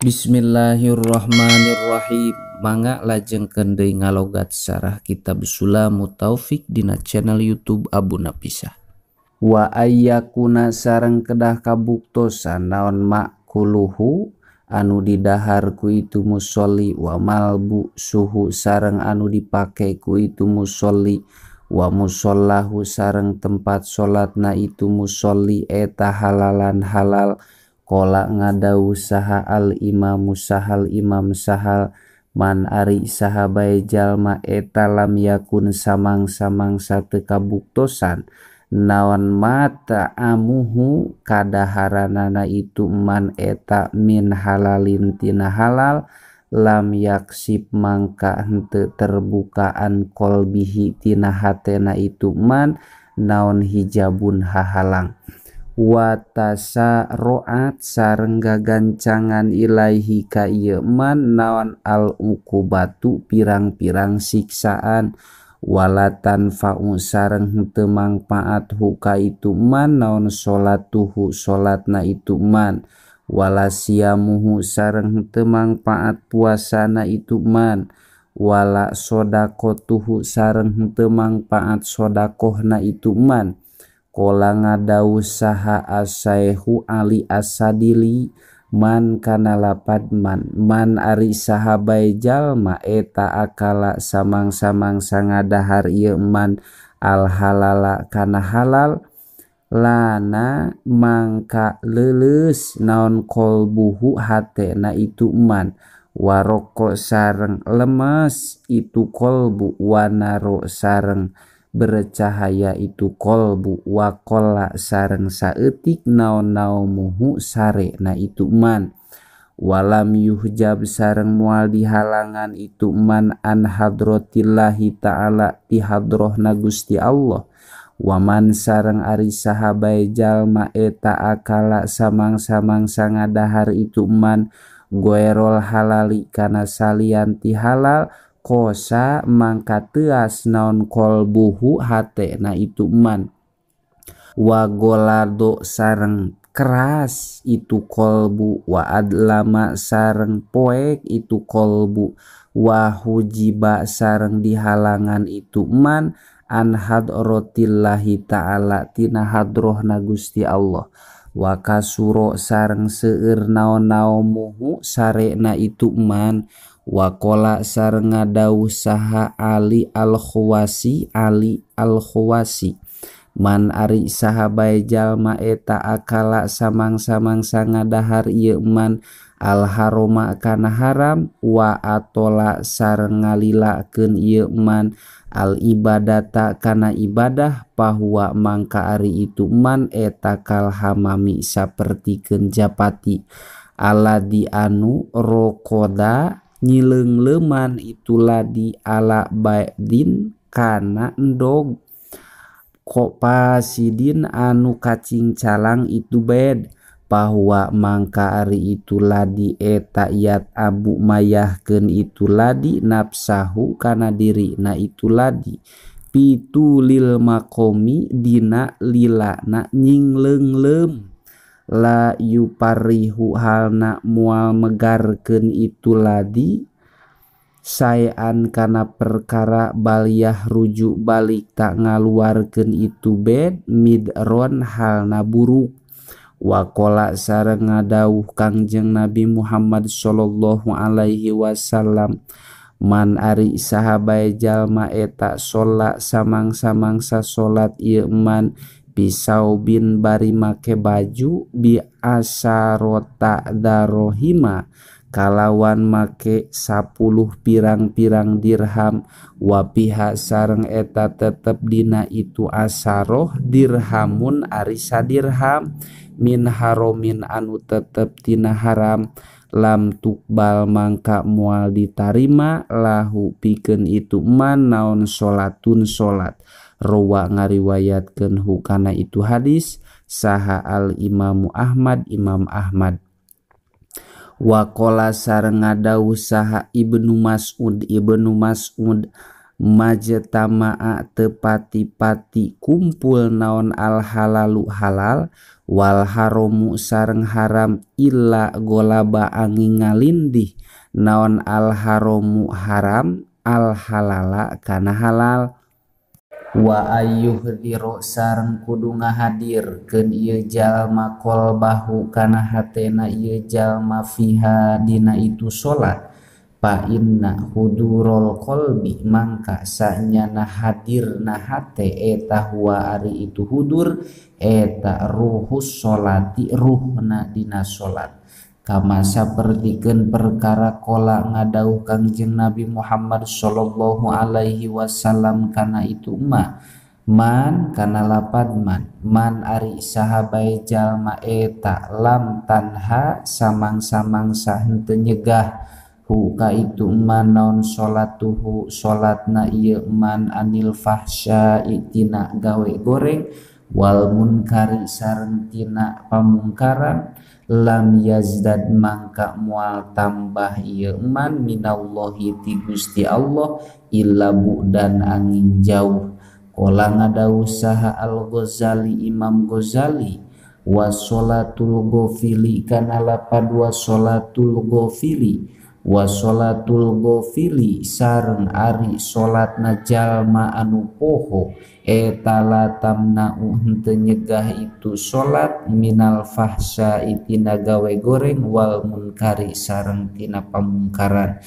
Bismillahirrahmanirrahim. Mangga lajengkeun deui ngalogat sarah kitab Sulamut Taufik dina channel YouTube Abu Napisah. Wa ayyakuna sareng kedah kabuktosan naon makuluhu anu didahar ku itu musolli, wa malbu suhu sareng anu dipake ku itu musolli, wa musollahu sareng tempat salatna itu musolli eta halalan halal. Kola ngadau saha al imamu sahal imam sahal man ari saha bae jalma eta lam yakun samang-samangsa teu kabuktosan naon mata amuhu kadaharanana itu man eta min halalin tina halal, lam yaksib mangka henteu terbukaan kolbihi tina hatena itu man naon hijabun hahalang. Watasa roat sareng gagancangan ilaihi ka ieu man naon al uqubatu pirang-pirang siksaan, walatan fa'u sareng henteu mangpaat hu ka itu man naon salatuhu salatna itu man, wala siamuhu sareng henteu mangpaat puasana itu man, wala sodaqotuhu sareng henteu mangpaat sodakohna itu man. Kola ngadau saha asaihu Ali asadili man kana lapad man, man ari saha bae jalma eta akala samang-samangsa ngadahar ieu man al halala kana halal, lana mangka leuleus naon kolbuhu hatena itu man, waroko sareng lemes itu kolbu, wanaro sareng bercahaya itu kolbu, wakola sareng saeutik naon naomuhu sare na itu man, walam yuhjab sareng moal dihalangan itu man an hadrotillahi ta'ala ti hadrohna Gusti Allah, waman sareng ari saha bae jalma eta akala samang-samangsa ngadahar itu man goerol halali kana salian ti halal, kosa mangka teuas naon kolbuhu hatena itu man, wagolado sareng keras itu kolbu, wa adlama sareng poek itu kolbu, wa hujiba sareng dihalangan itu man an hadrotillahi ta'ala tina hadrohna Gusti Allah, wa kasuro sareng seueur naon naomuhu sarena itu man. Wakola sareng ngadau saha Ali al-Khuwasi Ali al-Khuwasi man ari saha bae jalma eta akala samang-samangsa ngadahar ieu man al haroma kana haram, wa atola sareng ngalilakeun ieu man al ibadata kana ibadah, pahuwa mangka ari itu man eta kal hamami sapertikeun japati aladi anu rokoda nyileungleman itu ladi ala baedin kana endog kok pasidin anu kacing calang itu bed, bahwa mangka ari itu ladi eta yat abu mayahkeun itu ladi nafsahu kana diri na itu ladi pitu lil makomi dina lila na nyingleungleum la yuparihu halna mual megarkeun itu ladi saean kana perkara baliyah rujuk balik tak ngaluarkeun itu bed midron halna buruk. Wakola sareng ngadauh Kangjeng Nabi Muhammad sallallahu alaihi wasallam man ari saha bae jalma eta salat samang-samangsa salat ieu man pisau bin bari make baju bi asarota darohima kalawan make 10 pirang-pirang dirham, wapiha sareng eta tetep dina itu asaroh dirhamun ari sadirham min haromin anu tetep tina haram, lam tukbal mangka moal ditarima lahu pikeun itu man naon salatun salat. Rawa ngariwayatkeun hukana itu hadis saha al imamu Ahmad Imam Ahmad. Wakola sareng ngadau saha Ibnu Mas'ud Ibnu Mas'ud Majtama'a teu pati-pati kumpul naon al halalu halal wal haramu sareng haram illa golaba angin ngalindih naon al haramu haram al halala kana halal. Wa ayyuhdiro sareng kudu ngahadirkeun ieu jalma qalbahu kana hatena ieu jalma fiha dina itu salat fa inna hudurul qalbi mangka sanyana hadirna hate eta huwa ari itu hudur eta ruhus sholati ruhna dina salat. Kama sapertikeun perkara kola ngadauh Kangjeng Nabi Muhammad sallallahu alaihi wasallam kana itu ma man kana lapad man man ari saha bae jalma eta lam tanha samang-samangsa henteu nyegah hu ka itu man naon salatuhu salatna ieu man anil fahsya'i tina gawe goreng wal munkari sareng tina pamungkaran lam yazdad mangka moal tambah ieu man minallahi ti Gusti Allah illa bu'dan angin jauh. Qala ngadawuh saha Al-Ghazali Imam Ghazali wa sholatul ghafili kana lapad wa sholatul ghafili wa sholatul ghafili sareng ari salatna jalma anu poho eta la tamna'u henteu nyegah itu salat minal fahsya'i tina gawe goreng wal munkari sareng tina pamungkaran.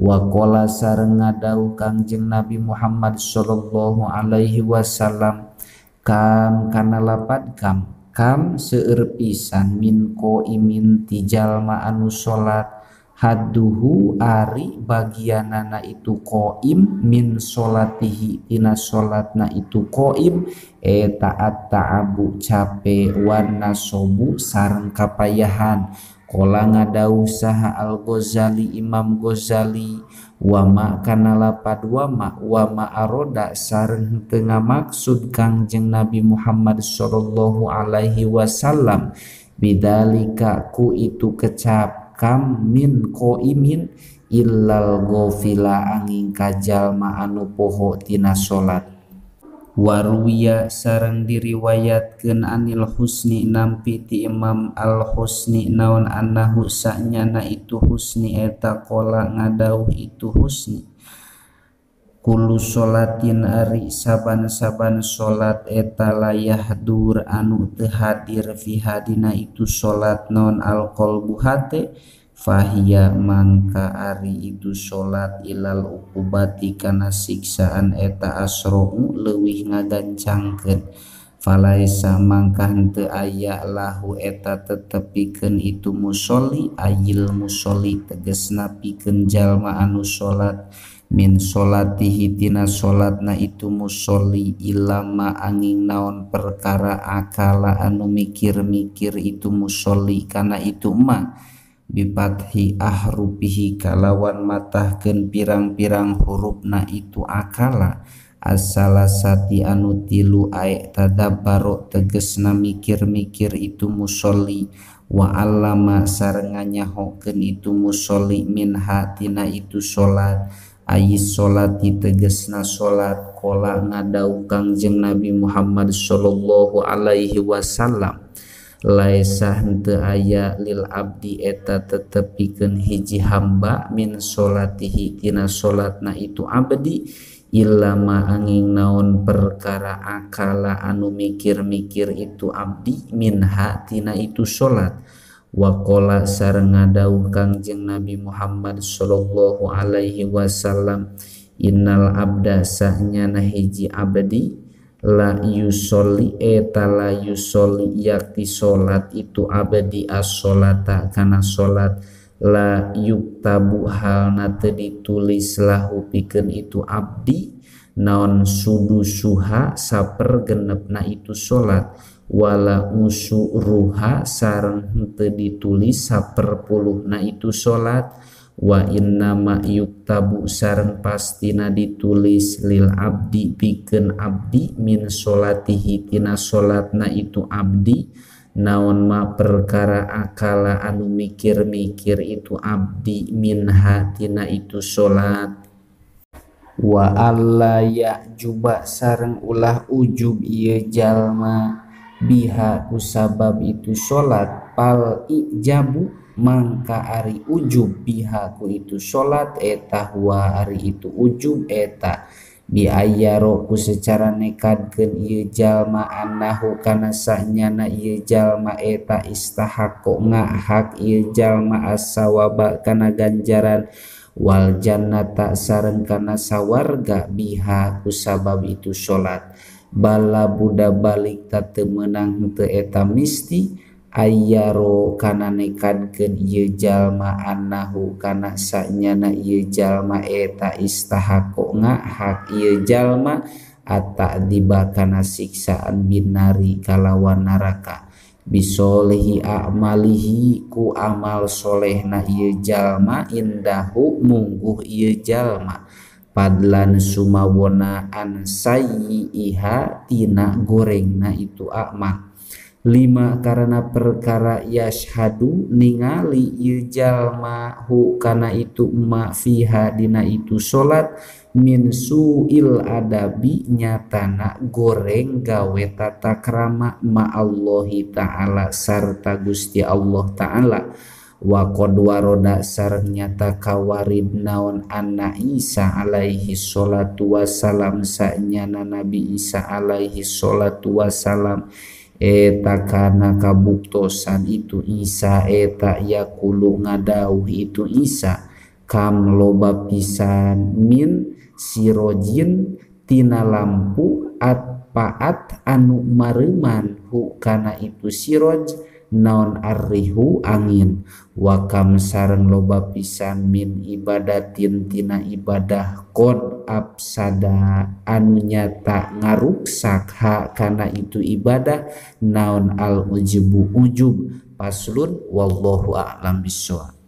Wa qala sareng ngadawuh Kangjeng Nabi Muhammad sallallahu alaihi wasallam kam kana lapad kam kam seueur pisan min qaimin ti jalma anu salat hadduhu ari bagianana itu qaim min solatihi tina solatna itu qaim eta at-ta'abu cape wan nasobu sareng kapayahan. Qala ngadawuh saha Al-Ghazali Imam Ghazali wa ma kana lapad wa ma aroda sareng henteu ngamaksud Kangjeng Nabi Muhammad sallallahu alaihi wasallam bidzalika ku itu kecap kam min qaimin illal ghafila angin kajalma anu poho tina salat. Waruya sareng diriwayatkeun anil husni nampi ti Imam Al Husni naon annahu sanyana itu husni eta qala ngadawuh itu husni kullu sholatin ari saban-saban salat eta layahdur anu teu hadir fiha dina itu salat naon al qalbu hate fahiya mangka ari itu salat ilal uqubati kana siksaan eta asra'u leuwih ngagancangkeun falaisa mangka henteu aya lahu eta tetep pikeun itu musolli ayil musolli tegasna pikeun jalma anu salat min solatihi tina solatna itu musolli ilama angin naon perkara akala anu mikir-mikir itu musolli kana itu ma bipathi ahrupihi kalawan matahkeun pirang-pirang hurufna itu akala asalasati anu tilu ae tadabbaro tegesna mikir-mikir itu musolli wa allama sareng nganyahokeun itu musolli minha tina itu salat ayis sholati tegesna salat. Qala ngadawuh Kangjeng Nabi Muhammad sallallahu alaihi wasallam laisa henteu aya lil abdi eta tetep pikeun hiji hamba min sholatihi tina salatna itu abdi illa ma angin naon perkara akala anu mikir-mikir itu abdi minha tina itu salat. Wa qala sareng ngadawuh Kangjeng Nabi Muhammad sallallahu alaihi wasallam innal abda sahnyana hiji abdi la yusolli eta la yusolli yakti salat itu abdi as-sholata kana salat la yuktabu halna teu ditulis lahu pikeun itu abdi naon sudusuha sapergenepna itu salat wala usuruha sareng henteu ditulis saperpuluhna itu salat wa innama yuktabu sareng pastina ditulis lil abdi pikeun abdi min sholatihi tina salatna itu abdi naon ma perkara akala anu mikir-mikir itu abdi minha tina itu salat. Wa alla ya'juba sareng ulah ujub ieu jalma biha kusabab itu salat pal ijabu mangka ari ujub biha ku itu salat eta huwa ari itu ujub eta bi ayyaro ku secara nekadkeun ieu jalma annahu kana sanyana ieu jalma eta istahaqqo ngahak ieu jalma as-sawaba kana ganjaran wal jannata sareng kana sawarga biha kusabab itu salat. Bala buda balik ta teu meunang henteu eta misti ayyaro kana nekadkeun ieu jalma annahu kana sanyana ieu jalma eta istahaqqo ngahak ieu jalma ata'diba kana siksaan binari kalawan neraka bisolehi a'malihi ku amal solehna ieu jalma indahu mungguh ieu jalma padlan sumawona an sayyiha tina gorengna itu amal. Lima karena perkara yashhadu ningali ieu jalma hu kana itu ma fiha dina itu salat min su'il adabi nyatana goreng gawe tata krama ma Allahi ta'ala sarta Gusti Allah ta'ala. Wa qad waroda sareng nyata kawarid naon anna Isa alaihi sholatu wassalam sanyana Nabi Isa alaihi sholatu wassalam eta kana kabuktosan itu Isa eta yakulu ngadauh itu Isa kam loba pisan min sirojin tina lampu atpaat anu mareuman hu kana itu siroj naon arrihu angin. Wa kam sareng loba pisan min ibadatin tina ibadah qad afsada anu nyata ngaruksak ha kana itu ibadah naon al ujubu ujub. Paslun wallahu a'lam bissawab.